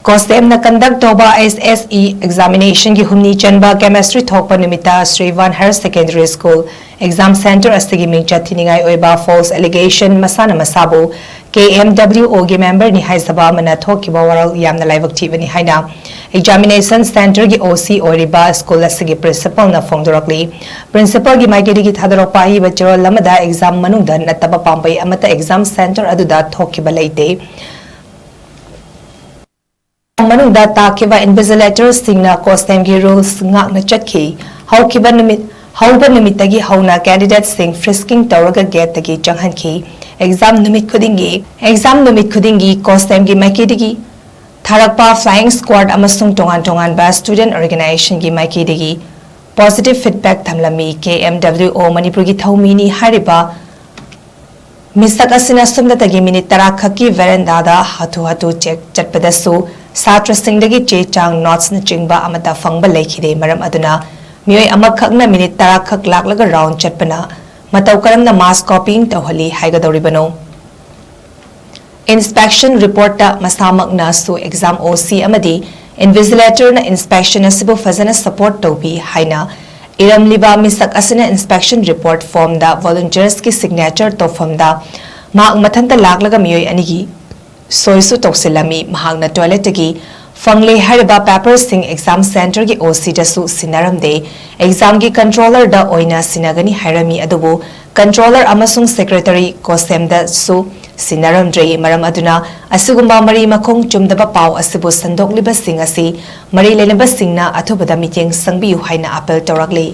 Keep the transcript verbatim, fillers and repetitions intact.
ꯀꯣꯁꯇꯦꯝꯅ conduct ꯇꯧꯕ ꯑꯦꯁ S E ꯑꯦꯛꯖꯥꯃꯤꯅꯦꯁꯟꯒꯤ ꯍꯨꯝꯅꯤ ꯆꯟꯕ ꯀꯦꯃꯦꯁꯇ꯭ꯔꯤ ꯊꯣꯛꯄ ꯅꯨꯃꯤꯠꯇ Srivan higher secondary school exam centre ꯑꯁꯤꯒꯤ ꯃꯤꯡꯆꯠ ꯊꯤꯅꯤꯡꯉꯥꯏ ꯑꯣꯏꯕ ꯐꯣꯜꯁ ꯑꯦꯂꯤꯒꯦꯁꯟ ꯃꯁꯥꯅ ꯃꯁꯥꯕꯨ ꯀꯦ ꯑꯦꯝ ꯗꯕ꯭ꯂꯤꯎ ꯑꯣꯒꯤ ꯃꯦꯝꯕꯔꯅꯤ ꯍꯥꯏꯖꯕ ꯑꯃꯅ ꯊꯣꯛꯈꯤꯕ ꯋꯥꯔꯣꯜ ꯌꯥꯝꯅ ꯂꯥꯏꯕꯛ ꯊꯤꯕꯅꯤ ꯍꯥꯏꯅ ꯑꯦꯛꯖꯥꯃꯤꯅꯦꯁꯟ ꯁꯦꯟꯇꯔꯒꯤ ꯑꯣ ꯁꯤ ꯑꯣꯏꯔꯤꯕ ꯁ꯭ꯀꯨꯜ ꯑꯁꯤꯒꯤ ꯄ꯭ꯔꯤꯟꯁꯤꯄꯜꯅ ꯐꯣꯡꯗꯣꯔꯛꯂꯤ꯫ ꯄ꯭ꯔꯤꯟꯁꯤꯄꯜꯒꯤ ꯃꯥꯏꯀꯩꯗꯒꯤ ꯊꯥꯗꯣꯔꯛꯄ ꯑꯏꯕ ꯆꯦꯔꯣꯜ ꯑꯃꯗ ꯑꯦꯛꯖꯥꯝ ꯃꯅꯨꯡꯗ ꯅꯠꯇꯕ ꯄꯥꯝꯕꯩ ꯑꯃꯠꯇ ꯑꯦꯛꯖꯥꯝ ꯁꯦꯟꯇꯔ ꯑꯗꯨꯗ ꯊꯣꯛꯈꯤꯕ ꯂꯩꯇꯦ꯫ ꯃꯅꯨꯡꯗ ꯇꯥꯈꯤꯕ ꯏꯟꯚꯤꯖꯤꯂꯦꯇꯔꯁꯤꯡꯅ ꯀꯣꯁꯇꯦꯝꯒꯤ ꯔꯨꯜꯁ ꯉꯥꯛꯅ ꯆꯠꯈꯤ꯫ ꯍꯧꯈꯤꯕ ꯅꯨꯃꯤꯠ ꯍꯧꯕ ꯅꯨꯃꯤꯠꯇꯒꯤ ꯍꯧꯅ ꯀꯦꯟꯗꯤꯗꯦꯠꯁꯤꯡ ꯐ꯭ꯔꯤꯁꯀꯤꯡ ꯇꯧꯔꯒ ꯒꯦꯠꯇꯒꯤ ꯆꯪꯍꯟꯈꯤ꯫ ꯑꯦꯛꯖꯥꯝ ꯅꯨꯃꯤꯠ ꯈꯨꯗꯤꯡꯒꯤ ꯑꯦꯛꯖꯥꯝ ꯅꯨꯃꯤꯠ ꯈꯨꯗꯤꯡꯒꯤ ꯀꯣꯁꯇꯦꯝꯒꯤ ꯃꯥꯏꯀꯩꯗꯒꯤ ꯊꯥꯔꯛꯄ ꯐ꯭ꯂꯥꯏꯌꯤꯡ ꯁ꯭ꯀ꯭ꯋꯥꯗ ꯑꯃꯁꯨꯡ ꯇꯣꯉꯥꯟ ꯇꯣꯉꯥꯟꯕ ꯁ꯭ꯇꯨꯗꯦꯟꯠ ꯑꯣꯔꯒꯅꯥꯏꯖꯦꯁꯟꯒꯤ ꯃꯥꯏꯀꯩꯗꯒꯤ ꯄꯣꯖꯤꯇꯤꯚ ꯐꯤꯗꯕꯦꯛ ꯊꯝꯂꯝꯃꯤ꯫ ꯀꯦ ꯑꯦꯝ ꯗꯕ꯭ꯂꯤꯎ ꯑꯣ ꯃꯅꯤꯄꯨꯔꯒꯤ ꯊꯧꯃꯤꯅꯤ ꯍꯥꯏꯔꯤꯕ ꯃꯤꯁꯛ ꯑꯁꯤꯅ ꯁꯨꯞꯅꯇꯒꯤ ꯃꯤꯅꯤꯠ ꯇꯔꯥ ꯈꯛꯀꯤ ꯚꯦꯔꯦꯟꯗꯥꯗ ꯍꯥꯊꯨ ꯍꯥꯊꯨ ꯆꯦꯛ ꯆꯠꯄꯗꯁꯨ ꯁꯥꯇ꯭ꯔꯁꯤꯡꯗꯒꯤ ꯆꯦ ꯆꯥꯡ, ꯅꯣꯠꯁꯅꯆꯤꯡꯕ ꯑꯃꯠꯇ ꯐꯪꯕ ꯂꯩꯈꯤꯗꯦ꯫ ꯃꯔꯝ ꯑꯗꯨꯅ ꯃꯤꯑꯣꯏ ꯑꯃꯈꯛꯅ ꯃꯤꯅꯤꯠ ꯇꯔꯥ ꯈꯛ ꯂꯥꯛꯂꯒ ꯔꯥꯎꯟ ꯆꯠꯄꯅ ꯃꯇꯧ ꯀꯔꯝꯅ ꯃꯥꯁ ꯀꯣꯄꯤꯡ ꯇꯧꯍꯜꯂꯤ ꯍꯥꯏꯒꯗꯧꯔꯤꯕꯅꯣ? ꯏꯟꯁꯄꯦꯛꯁꯟ ꯔꯤꯄꯣꯔꯠꯇ ꯃꯁꯥꯃꯛꯅꯁꯨ ꯑꯦꯛꯖꯥꯝ ꯑꯣ ꯁꯤ ꯑꯃꯗꯤ ꯏꯟꯚꯤꯖꯤꯂꯦꯇꯔꯅ ꯏꯟꯁꯄꯦꯛꯁꯟ ꯑꯁꯤꯕꯨ ꯐꯖꯅ ꯁꯄꯣꯔꯠ ꯇꯧꯕꯤ ꯍꯥꯏꯅ ꯏꯔꯝꯂꯤꯕ ꯃꯤꯁꯛ ꯑꯁꯤꯅ ꯏꯟꯁꯄꯦꯛꯁꯟ ꯔꯤꯄꯣꯔꯠ ꯐꯣꯝꯗ ꯚꯣꯂꯨꯟꯇꯤꯌꯔꯁꯀꯤ ꯁꯤꯒꯅꯦꯆꯔ ꯇꯧꯐꯝꯗ ꯃꯍꯥꯛ ꯃꯊꯟꯇ ꯂꯥꯛꯂꯒ ꯃꯤꯑꯣꯏ ꯑꯅꯤꯒꯤ ꯁꯣꯏꯁꯨ ꯇꯧꯁꯤꯜꯂꯝꯃꯤ꯫ ꯃꯍꯥꯛꯅ ꯇꯣꯏꯂꯦꯠꯇꯒꯤ ꯐꯪꯂꯦ ꯍꯥꯏꯔꯤꯕ ꯄꯦꯄꯔꯁꯤꯡ ꯑꯦꯛꯖꯥꯝ ꯁꯦꯟꯇꯔꯒꯤ ꯑꯣ ꯁꯤꯗꯁꯨ ꯁꯤꯟꯅꯔꯝꯗꯦ꯫ ꯑꯦꯛꯖꯥꯝꯒꯤ ꯀꯟꯇ꯭ꯔꯣꯂꯔꯗ ꯑꯣꯏꯅ ꯁꯤꯟꯅꯒꯅꯤ ꯍꯥꯏꯔꯝꯃꯤ, ꯑꯗꯨꯕꯨ ꯀꯟꯇ꯭ꯔꯣꯂꯔ ꯑꯃꯁꯨꯡ ꯁꯦꯀ꯭ꯔꯦꯇꯔꯤ ꯀꯣꯁꯦꯝꯗꯁꯨ ꯁꯤꯟꯅꯔꯝꯗ꯭ꯔꯦ꯫ ꯃꯔꯝ ꯑꯗꯨꯅ ꯑꯁꯤꯒꯨꯝꯕ ꯃꯔꯤ ꯃꯈꯣꯡ ꯆꯨꯝꯗꯕ ꯄꯥꯎ ꯑꯁꯤꯕꯨ ꯁꯟꯗꯣꯛꯂꯤꯕꯁꯤꯡ ꯑꯁꯤ ꯃꯔꯤ ꯂꯩꯅꯕꯁꯤꯡꯅ ꯑꯊꯨꯕꯗ ꯃꯤꯠꯌꯦꯡ ꯆꯪꯕꯤꯌꯨ ꯍꯥꯏꯅ ꯑꯥꯄꯤꯜ ꯇꯧꯔꯛꯂꯤ꯫